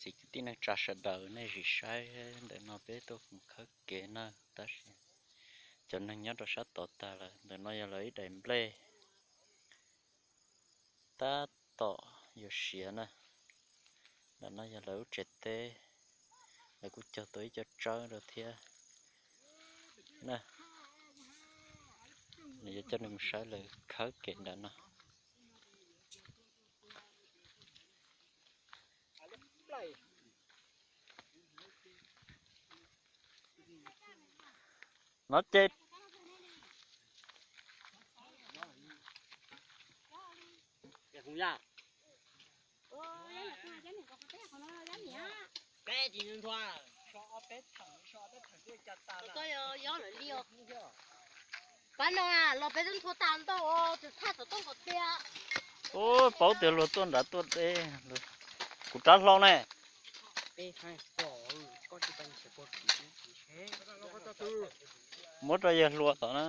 Txiv kwv tij neej tsa sawv daws nej sim saib, ntawm no peb tuaj mus khawb kev na, tab sis cov neeg nyob rau sab tod tag lawm. Ntawm no yog lawv ib daim nplej tab tom yuav siav na. Ntawm no yog lawv lub tsev teb, lawv kuj cog tau ib co tsawb rau thiab na. Nws yuav coj nej mus saib lawv khawb kev ntawm no. No ces Pab no los peb twb nthua tas ntau, thaj xov tooj kom tiag. Ub, paub tias luag tuaj nrad tuaj deb, kuv rab hlau ne. Muab rau yawg hluas tom na.